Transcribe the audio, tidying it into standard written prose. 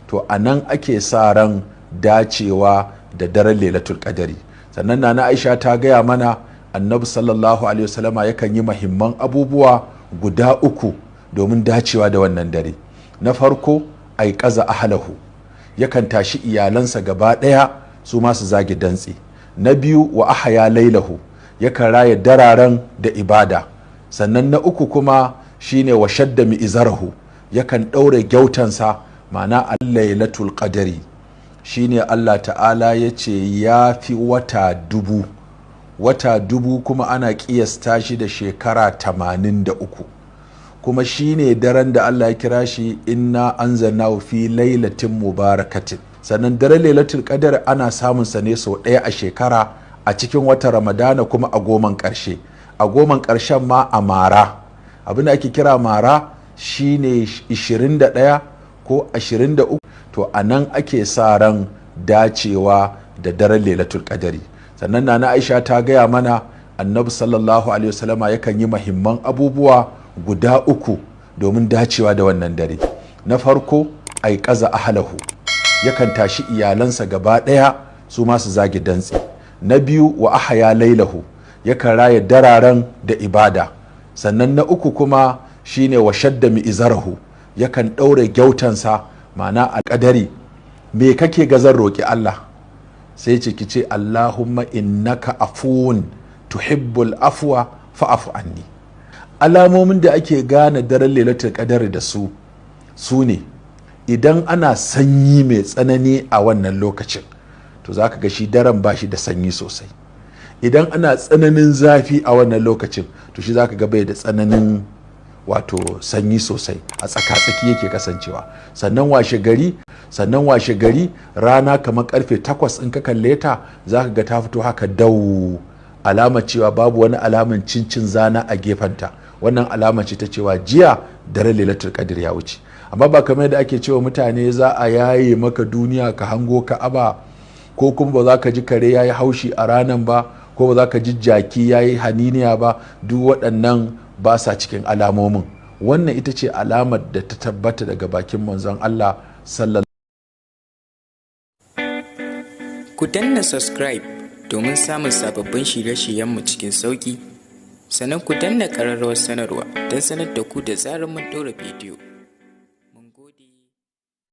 To a nan ake sa ran dacewa da daren Lailatul Qadari. Sannan Nana Aisha ta gaya mana Annabi sallallahu alaihi wasallama yakan yi mahimman abubuwa guda uku domin dacewa da wannan dare. Na farko, ai kaza ahlahu, yakan tashi iyalansa gaba ɗaya su masu zage dantse. Na biyu, wa ahaya lailahu, yakan raya dararen da ibada. Sannan na uku kuma shine wa shadda mi'izarahu, yakan ɗaure gyautansa. Ma'ana Lailatul Qadari shine Allah Ta'ala ya ce ya fi wata 1000. Wata 1000 kuma ana ƙiyasta shi da shekara 83. Kuma shine daren da Allah ya kira shi inna anzalnahu fi lailatin mubarakatin. Sannan daren Lailatul Qadar ana samun sa ne sau ɗaya a shekara a cikin watan Ramadana, kuma a 10n ƙarshe, a 10n ƙarshen ma a mara. Abin da ake kira mara shine 21 ko 23. To a nan ake sa ran dacewa da daren Lailatul Qadari. Sannan Nana Aisha ta gaya mana Annabi sallallahu alaihi wasallama yakan yi mahimman abubuwa guda uku domin dacewa da wannan dare. Na farko, ai kaza ahlahu, yakan tashi iyalansa gaba ɗaya su masu zage dantse. Na biyu, wa ahaya lailahu, yakan raya dararen da ibada. Sannan na uku kuma shine wa shadda mi'izarahu, yakan ɗaure gyautansa. Ma'ana alƙadari, me kake ga zan roƙi Allah? Sai ce ki ce Allahumma innaka afuwun tuhibbul afwa fa'afu anni. Alamomin da ake gane daren Lailatul Qadar da su su ne idan ana sanyi mai tsanani a wannan lokacin, to zaka ga shi daren ba shi da sanyi sosai. Idan ana tsananin zafi a wannan lokacin, to shi zaka ga bai da tsananin, wato sanyi sosai, a tsaka-tsaki yake kasancewa. Sannan washe gari rana kamar karfe 8 in ka kalle ta, zaka ga ta fito haka dau, alama cewa babu wani alaman cincin zana a gefenta. Wannan alama ce ta cewa jiya daren Lailatul Qadr ya wuce. Amma ba kamar yadda ake cewa mutane za a yaye maka duniya ka hango Ka'aba, ko kuma ba za ka ji kare yayi haushi a ranan ba, ko ba za ka ji jaki yayi haniniya ba, duk waɗannan ba sa cikin alamomin. Wannan ita ce alamar da ta tabbata daga bakin Manzon Allah sallallahu Ku danna subscribe domin samun sababbin shirye-shiryenmu cikin sauƙi, sannan ku danna ƙararrawar sanarwa don sanar da ku da zarar mun ɗora bidiyo.